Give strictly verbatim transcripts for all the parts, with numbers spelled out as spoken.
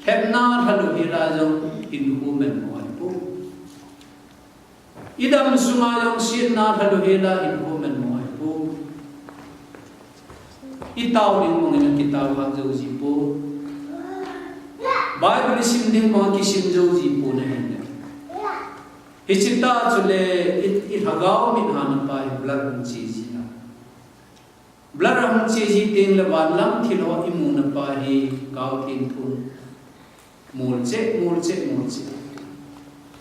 Lhepna lhalu hela jong hinkho manmo ahipoi. Idam sunga jong setna lhalu hela hinkho manmo ahipoi. Itao ding mong in akitao kha jou jipoi. Bible isim ding mong akisim jou jipoi na hin. Hiche tah chule i, ilhagao mithana pa hi blur hung che ji a. Blur ahung che ji teng le vanlam thil ho imuna pa hi kaothen thun mol cheh, mol cheh, mol cheh.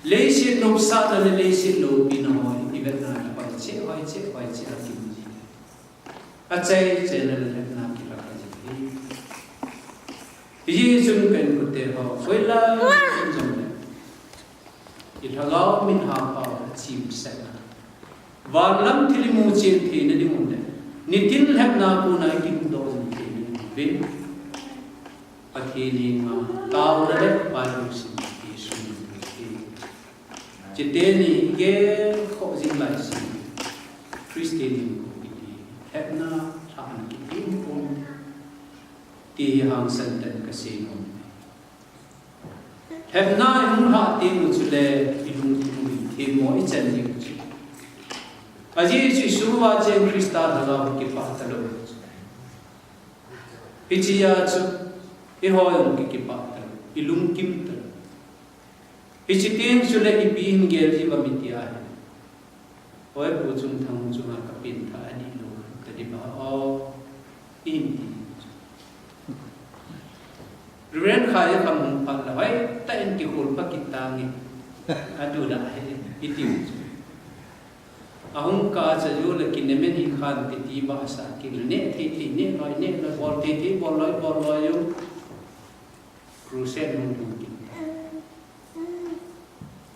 Leiset nopsahna le leiset loupina ho hi ivetna le hoi cheh, hoi cheh, hoi cheh a kimu ji. Achai chaina le lhepna kilhah ji hi. Hijeh chun ka inkote ho, hoilai jong le ilhagao mithah pa ho achimsahna. Vanlam thil imu chen theina ding u le, nitin lhepna kona ikimudoh jing theina ding uvin, Pathen henga taona le Bible sim ti sum ti. Chuteni igel khoh jing lai sin, Christian hinkho kiti, lhepna lhahna kiti um pon ti hi hangsan tah in kasei nom. Lhepna ihung lhah teng u chule ilungthim u ithemmo ichan diu chu. Ajeh chu isuhva cheng Christa lhagao kipah talou. Hichea chu eiho jong ki, kipah talou, ilungkim talou. Hiche teng chule ipi hin gel diu ham iti ahile, oi, Pu Chungthang chunga kapenthah adih lou tadiu ba o, ihin ti. Reverend Khai kham hung phat le hoitah in kikhol pha kit tange. Adu la he, iti u chu. Ahung kah a chu le kinemen hi khan titi ba sa kit le, neh thei thei neh loi, neh loi, bol thei thei bol loi, bol loi u. Crusade hung lhung kit.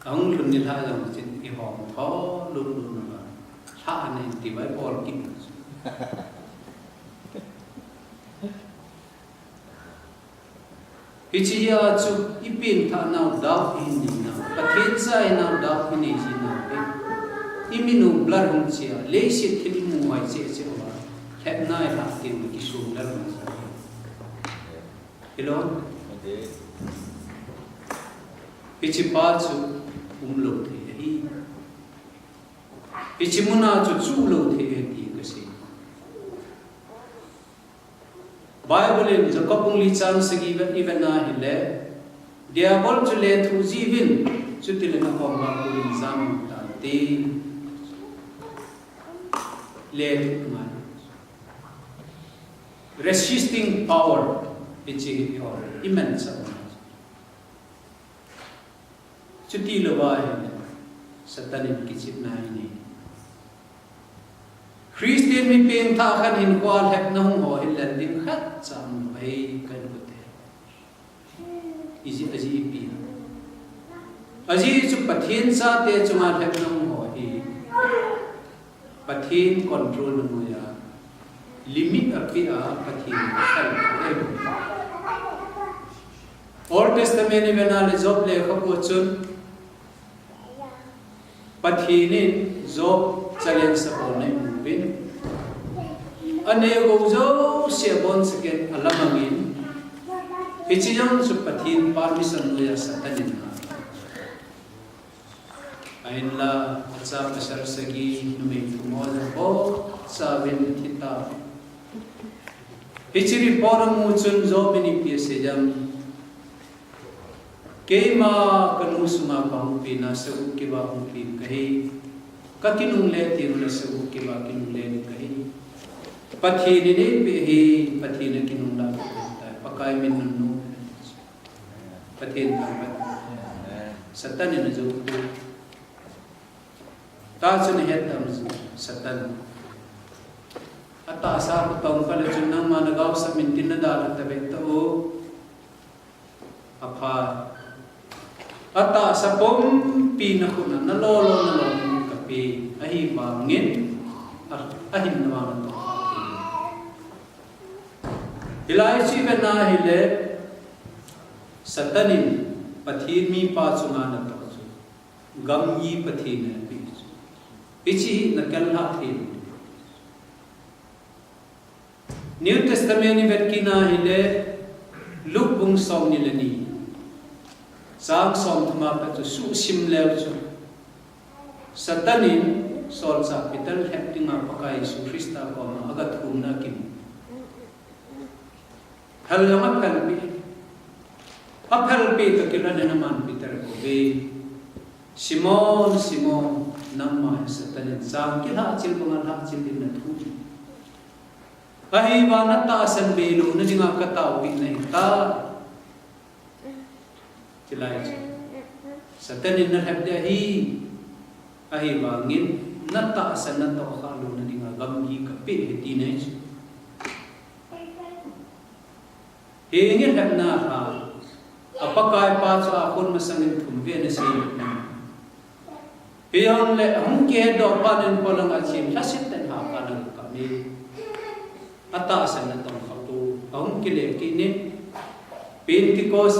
Ahung lhun nilhah jong chun ihom tho lum lum na ba. Lhah nei ti vai bol kit. Hichea chu ipenthah nau doubt ihin nei nau, Pathen cha ihi nau doubt ihin nei ji nau. Iminu blur hung che a, leiset thil imu hoi cheh cheh uva, lhepna ilhah teng le kisonglel hung ji. Hilou? Hiche pa chu umlou thei ahi. Hiche muna chu chuhlou thei ahi ti kasei. Bible in Jacob bung li chang sagi vet, ivet na hile, Diabol chu lethuh jiuvin, chutile nakhom a kon in jam tante. Lethuh ngai. Resisting power, hiche hi imanchah u. Chuti louva ahile, Satan in kichepna anei. Christian mi pengthah khat hinkhoa lhepna hung ho hi lel ding khatcha umlou ahi, ka inkote. Ijeh, ajeh ipi ham? Ajeh chu Pathen chate chunga lhepna hung ho hi Pathen control noiya, limit apeh a Pathen khel. Old Testament ivet na le Job lekhabu a chun Pathen in Job challenge abolna imu uvin, aneo jouse abonchauvin alamang in, hiche jong chu Pathen permission noiya Satan in ana Ahinla, acha pasal sagi, numei thum ho jong bou chauvin athi tai. Hiche report amu chun Job in ipi asei em? Keima kanu sunga kahung pen a, sa u kiva hung pen kahi. Kakinungle teng le sa u kiva kinungle ding kahi. Pathen in eipeh hi, Pathen a kinunglah tai. Pakai min nunnom. Pathen thangvah. Satan in ajou poi. Tahchun ahet tam Satan. Atahsa khu tong kha le chun nangma nagaosap min tin nadalha tave tao. Apha. Atahsa pumpi nakhut a nalo lo nalo in kape. Ahivangin a, ahinna vang natoh. Hilai chu ivet na hile, Satan in Pathen mipa chunga natoh chu gamgi Pathen in apeh chu. Hiche hi nakilah thei. New Testament ivet kit na hile, Luke bung somni le ni. Chang som thum a pat chu suhsim leu chu, Satan in solchah Peter lhep dinga Pakai Jesu Christa koma agathumna akin. Phel jong aphelpeh. Aphelpeh tah kit in aman Peter akouve. Simon, Simon, nangma hi Satan in chang kilhahchil banga lhahchil din nathum. Ahivangin natahsan beilouna dinga kataopeh nahitai. Chulai chu, Satan in nalhep ding ahi. Ahivangin natahsan natohkhah louna dinga gamgi kapeh ahi tina ahi chu. Henge lhepna lha. A Pakaipa chu akhun masangin thum vei anasei lhepna. Hijongle ahung kihetdoh phat in polanga chim lhaset tah in hahkatna kap e. Atahsan natongkhah pou. Ahung kile kit in. Pentecost